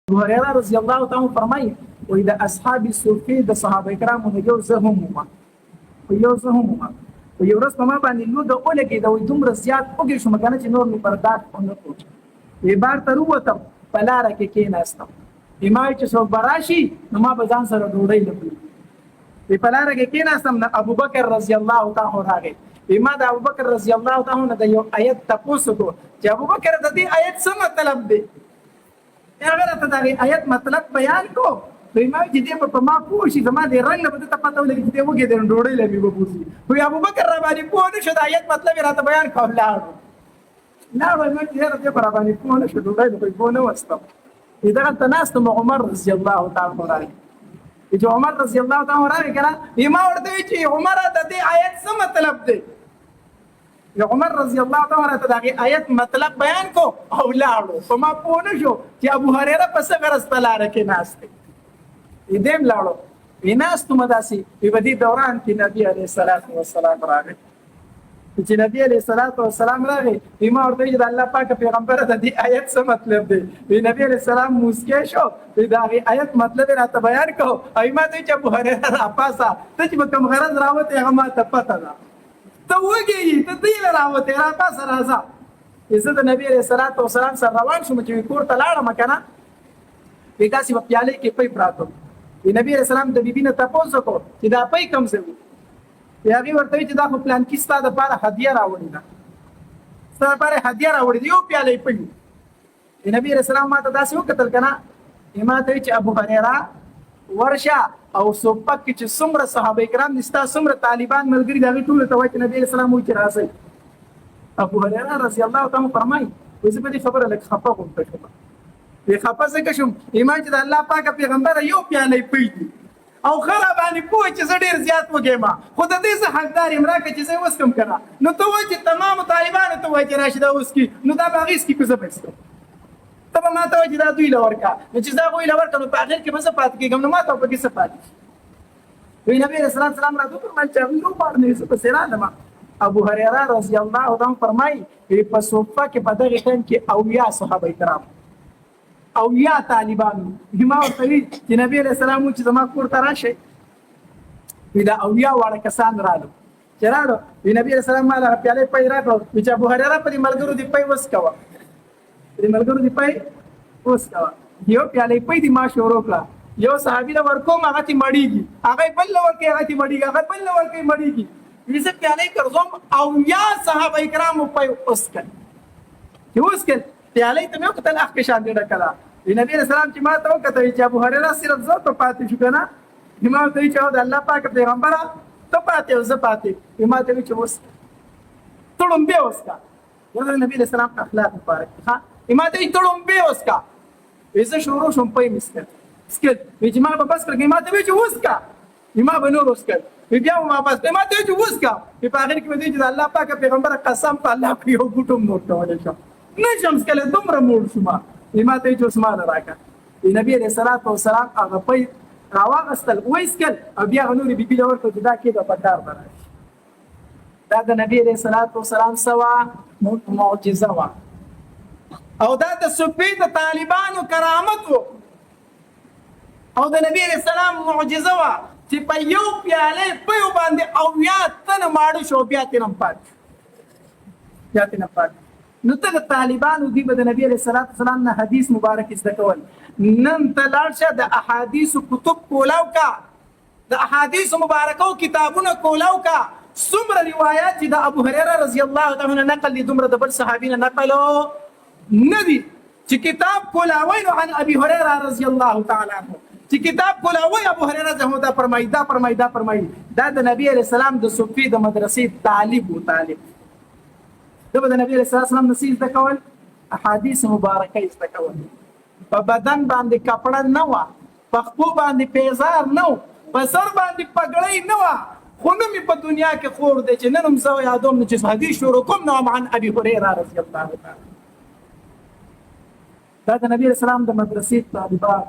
ابو هريره رضی الله تعالی عنہ فرمایي، وایي د اصحاب صوفي د صحابه کرامو نه یو زه هم وم، یو زه هم وم. خو یو ورځ په ما باندې لوږه ولګېده، وایي دومره زیات وږی شوم که نه چې نور مې برداشت ونه کړو. وایي بار ته ورووتم، په لاره کې کېناستم. وایي ما چې څوک به راشي نو ما به ځان سره ډوډۍ لپړي. وایي په لاره کې کېناستم نو ابوبکر رضی الله تعالی عنہ راغی. وایي ما د ابوبکر رضی الله تعالی عنہ د یو آیت تپوس وکړو چې ابوبکر، د دې آیت څه مطلب دی؟ هغه راته د هغې آیت مطلب بیان کړو. وایي ما چې دی به په ما پوه شي، زما د رنګ نه به ده ته پته ولګي چې دی وږی دی نو ډوډۍ له مې به بوځي. خو ابوبکر را باندې پوه نه شو، د آیت مطلب یې راته بیان کړو، لاړو لاړو. ما چې یاره دی به را باندې پوه نه شو، ډوډۍ به خو یې پوه نه وستم. دغلته ناست وم، عمر رضی الله تعالی عنه راغی. چې عمر رضی الله تعالی عنه راغی که نه، ما ورته وویل چې عمره، د دې آیت څه مطلب دی؟ عمر رضی الله تعالی عنہ ته دغه آیت مطلب بیان کو او لاړو. خو ما پوه نه شو چې ابو هريره په څه غرض په لاره کې ناست دی. دیم لاړو ناست ما داسې. په دې دوران کې نبی عليه الصلاه والسلام راغی. چې نبی علیہ الصلوۃ والسلام راغی، ما ورته چې د الله پاک پیغمبر، د دې آیت څه مطلب دی؟ نبی علیہ السلام موسکی شو، دا غي آیت مطلب راته بیان کو او ما ته چې ابو هريره را پاسه، ته چې کوم غرض راوته هغه ما ته پته ده، ته وږی یې، ته دې له راوتې، را پاسه راځه. زه د نبي علیه الصلات والسلام سره روان شوم. چې کور ته لاړم که نه، وی داسې په پیالې کې پی پراته وو. نبي علیه السلام د بیبي نه تپوس وکړو چې دا پی کوم ځای وو؟ هغې ورته وویل چې دا خو پلانکي ستا دپاره هدیه راوړې ده، ستا دپاره هدیه راوړې ده، یو پیاله یې پی وو. نبی علیہ السلام ما ته داسې وکتل کنه، ما ته چې ابو هريره ورشه او صوفه کې چې څومره صحابه کرام دي، ستا څومره طالبان ملګري دي، هغه ټول ته وایي چې نبی علیہ السلام وایي چې راځئ. ابو هريره رضی الله تعالی فرمایي، زه په دې خبره لږ خفه غونډه شوم. وی خفه ځکه شوم ایمان چې د الله پاک پیغمبر یو پیاله پی دي او ښه را باندې پوه چې زه ډېر زیات وږی یم، خو د دې زه حقدار یم، راکړه چې زه یې وڅښم که نه. نو ته وایې چې تمامو طالبانو ته وایې چې راشي دا وڅکي، نو دا به هغوی څکي که زه به یې څکم؟ ته به ما ته وایې چې دا دوی له ورکړه، نو چې زه هغوی له ورکړم نو په اخر کې به زه پاتې کېږم، نو ما ته به پکې څه پاتې شي؟ وی نبی علیه السلام سلام راته وفرمایل چې هغوی وغواړ، نو زه پسې رالم. ابو هریره رضی الله عنه فرمایي، په صوفه کې په دغه ټایم کې 70 صحابه کرام او یا طالبانو. ما ورته وی چې نبی علیہ السلام چې زما کور ته راشي. وی دا 70 واړه کسان رالو. چې رالو، وی نبی علیہ السلام مال پیاله پي راکړو چې ابو هريره په ملګرو دی پي وس کوا، دې ملګرو دی پي وس کوا. یو پیاله پي دی ما شروع کړه، یو صحابي له ورکوم هغه تی مړیږي، هغه بل له ورکوي هغه تی مړیږي، هغه بل له ورکوي مړیږي. زه پیاله ګرځوم او یا صحابه کرامو پي اوس کړ چې اوس کړ. پیالې ته مې وکتل، اخ کې شان دې ډکه ده. نبی علیہ السلام چې ما ته وکتل چې ابو هريره صرف زه ته پاتې شو کنه، ما ته چې د الله پاک پیغمبره، ته پاتې او زه پاتې. ما ته چې اوس تړم به اوس کا ورته نبی علیہ السلام اخلاق مبارک ها. ما ته تړم به اوس کا. زه شروع شوم پي مسکل سکل. چې ما به بس کړ، ما ته چې اوس کا، ما به نور وسکل، بیا ما بس ما ته چې وسکا. په اخر کې مې چې الله پاک پیغمبر قسم په الله په یو ګټم نور کولای شم نه شم کله، دومره موړ شوم. ما ته چې عثمان راکا. نبی علیہ الصلوۃ والسلام هغه پي راواغستل، وېسکل او بیا نور بیبي له ورته چې دا کې به پکار براشي. دا د نبی علیہ الصلوۃ والسلام سوا معجزه وا او دا د سپی د طالبانو کرامت وو او د نبی علیہ السلام معجزه وه چې په یو پیاله پیو باندې 70 تنه ماړه شو، بیا ترې هم پاتې، بیا ترې نه پاتې. نو ته د طالبانو دی به د نبی علیہ الصلوۃ والسلام نه حدیث مبارک زده کول. نن ته لاړ شه د احادیث کتب کولاو کا، د احادیث مبارکو کتابونه کولاو کا، څومره روایت چې د ابو هريره رضی الله تعالی عنہ نقل دي، دومره د بل صحابي نه نقل نه دي. چې کتاب کولاوي نو عن ابي هريره رضی الله تعالی عنہ، چې کتاب کولاوي ابو هريره رضی الله دا فرمایي، دا فرمایي، دا فرمایي. دا د نبی علیہ السلام د صوفي د مدرسې طالب و طالب دا د نبی علیہ السلام نصیب زده کول، احادیث مبارکه زده کول. په بدن باندې کپړه نه وه، په خپو باندې پیزار نه و، په سر باندې پګړۍ نه وه، خو نوم یې په دنیا کې خور دی چې نن هم زه یادوم نو چې حدیث شروع کوم نو عن ابي هريره رضی الله تعالی. دا د نبی رسول الله د مدرسې طالبان.